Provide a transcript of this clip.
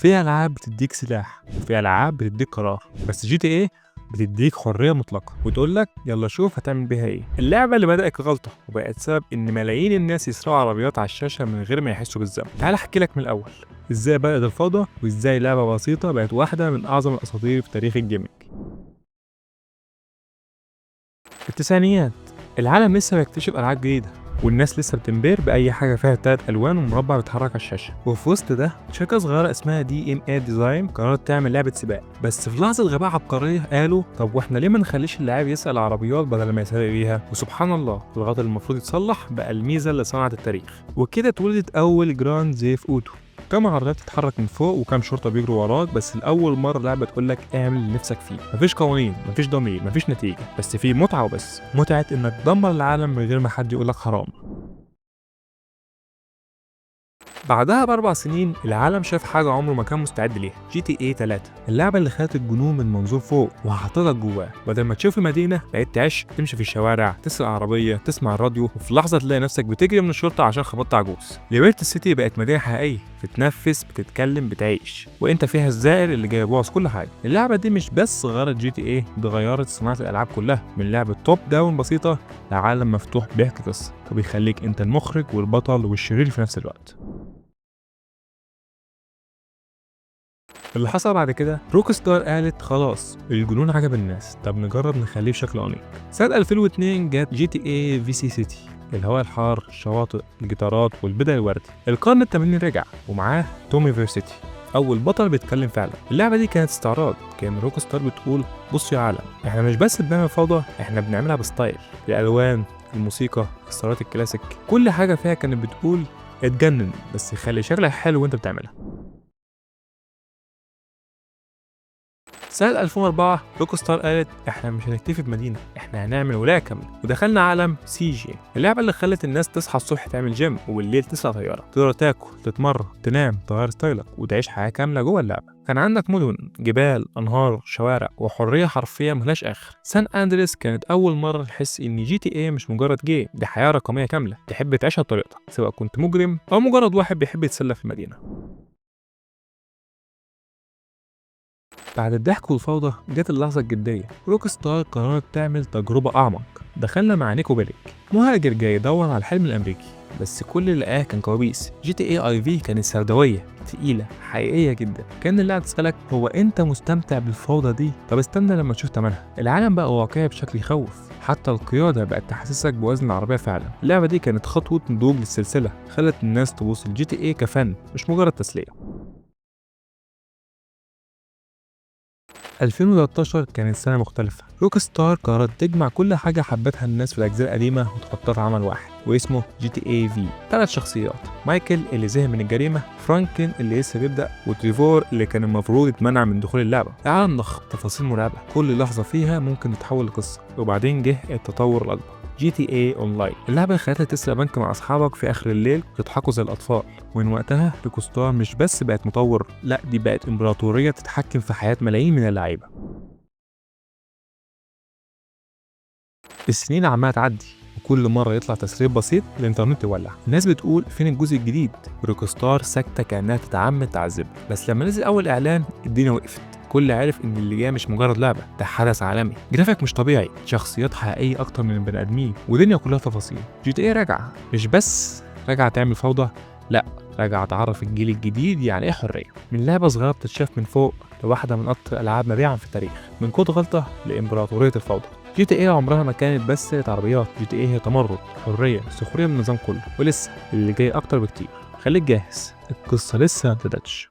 في العاب بتديك سلاح، وفي العاب بتديك قرار، بس GTA بتديك حرية مطلقه وتقول لك يلا شوف هتعمل بيها ايه. اللعبة اللي بدات كغلطه وبقت سبب ان ملايين الناس يسرقوا عربيات على الشاشة من غير ما يحسوا بالذنب. تعال احكي لك من الاول ازاي بدات الفوضى، وازاي لعبه بسيطة بقت واحدة من اعظم الاساطير في تاريخ ال gaming. التسعينيات، العالم لسه بيكتشف العاب جديدة، والناس لسه بتنبهر باي حاجة فيها 3 الوان ومربع بيتحرك على الشاشة. وفي وسط ده شركة صغيرة اسمها DMA Design قررت تعمل لعبه سباق، بس في لحظة غباء عبقرية قالوا طب واحنا ليه ما نخليش اللاعب يسرق العربيات بدل ما يسابق بيها؟ وسبحان الله، الغلط اللي المفروض يتصلح بقى الميزة اللي صنعت التاريخ. وكده اتولدت اول Grand Theft Auto. كام عربيات تتحرك من فوق وكام شرطه بيجروا وراك، بس لاول مرة لعبه تقول لك اعمل اللي نفسك فيه. مفيش قوانين، مفيش ضمير، مفيش نتيجة، بس في متعه وبس، متعه انك تدمر العالم من غير ما حد يقول لك حرام. بعدها ب4 سنين العالم شاف حاجة عمره ما كان مستعد ليها، GTA 3، اللعبة اللي خدت الجنون من منظور فوق وحطتك جواه. بدل ما تشوف المدينة بقيت تعيش، تمشي في الشوارع، تسرق عربية، تسمع الراديو، وفي لحظة تلاقي نفسك بتجري من الشرطة عشان خبطت عجوز. Liberty City بقت مدينة حقيقية بتتنفس، بتتكلم، بتعيش، وانت فيها الزائر اللي جاي يبوظ كل حاجة. اللعبة دي مش بس غيرت GTA، دي غيرت صناعة الألعاب كلها، من لعبة top down بسيطة لعالم مفتوح بيحكي قصة وبيخليك انت المخرج والبطل والشرير في نفس الوقت. اللي حصل بعد كده، Rockstar قالت خلاص الجنون عجب الناس، طب نجرب نخليه بشكل انيق. سنة 2002 جت GTA Vice City، الهواء الحار، الشواطئ، الجيتارات والبدل الوردي. القرن الثمانين رجع ومعاه تومي فيرسيتي، اول بطل بيتكلم فعلا. اللعبة دي كانت استعراض، كان Rockstar بتقول بصوا يا عالم، احنا مش بس بنعمل فوضى، احنا بنعملها ب style. الالوان، الموسيقى، السيارات الكلاسيك، كل حاجة فيها كانت بتقول اتجنن بس خلي شكلك حلو وانت بتعملها. سنة 2004 Rockstar قالت احنا مش هنكتفي بمدينة، احنا هنعمل ولاية كاملة، ودخلنا عالم CJ، اللعبة اللي خلت الناس تصحى الصبح تعمل جيم وبالليل تسرق طيارة. تقدر تاكل، تتمرن، تنام، تغير style ك وتعيش حياة كاملة جوه اللعبة. كان عندك مدن، جبال، انهار، شوارع، وحرية حرفية ملهاش اخر. San Andreas كانت اول مرة نحس ان GTA مش مجرد game، دي حياة رقمية كاملة تحب تعيشها بطريقتك، سواء كنت مجرم او مجرد واحد بيحب يتسلى في المدينة. بعد الضحك والفوضى جت اللحظة الجدية. Rockstar قررت تعمل تجربة أعمق. دخلنا مع نيكو بيليك، مهاجر جاي يدور على الحلم الأمريكي، بس كل اللي لقاه كان كوابيس. GTA IV كانت سوداوية تقيلة حقيقية جدا، كان اللاعب تسألك هو انت مستمتع بالفوضى دي؟ طب استنى لما تشوف تمنها. العالم بقى واقعي بشكل يخوف، حتى القيادة بقت تحسسك بوزن العربية فعلا. اللعبة دي كانت خطوة نضوج للسلسلة، خلت الناس تبص ل GTA كفن مش مجرد تسلية. 2013 كانت سنة مختلفة. Rockstar قررت تجمع كل حاجة حبتها الناس في الأجزاء القديمة وتحطها في عمل واحد واسمه GTA V. 3 شخصيات، مايكل اللي زهق من الجريمة، فرانكلين اللي لسه بيبدأ، وتريفور اللي كان المفروض يتمنع من دخول اللعبة. العالم ضخم، تفاصيل مرعبة، كل لحظة فيها ممكن تتحول لقصة. وبعدين جه التطور الأكبر، GTA Online، اللعبة اللي خلتك تسرق بنك مع اصحابك في اخر الليل وتضحكوا زي الاطفال. ومن وقتها Rockstar مش بس بقت مطور، لا دي بقت امبراطورية تتحكم في حياة ملايين من اللعيبة. السنين عمالة تعدي، وكل مرة يطلع تسريب بسيط الانترنت يولع. الناس بتقول فين الجزء الجديد؟ Rockstar ساكتة كأنها تتعمد تعذب. بس لما نزل أول إعلان الدنيا وقفت. كل عارف ان اللي جاي مش مجرد لعبه، ده حدث عالمي. جرافيك مش طبيعي، شخصيات حقيقية اكتر من البني ادمين، ودنيا كلها تفاصيل. GTA راجعه، مش بس راجعه تعمل فوضى، لا راجعه تعرف الجيل الجديد يعني ايه حرية. من لعبه صغيرة بتتشاف من فوق لواحدة من اكتر الالعاب مبيعا في التاريخ، من كود غلطه لامبراطوريه الفوضى. GTA عمرها ما كانت بس سرقة عربيات، GTA هي تمرد، حرية، سخرية من النظام كله، ولسه اللي جاي اكتر بكتير. خليك جاهز، القصة لسه ما ابتدتش.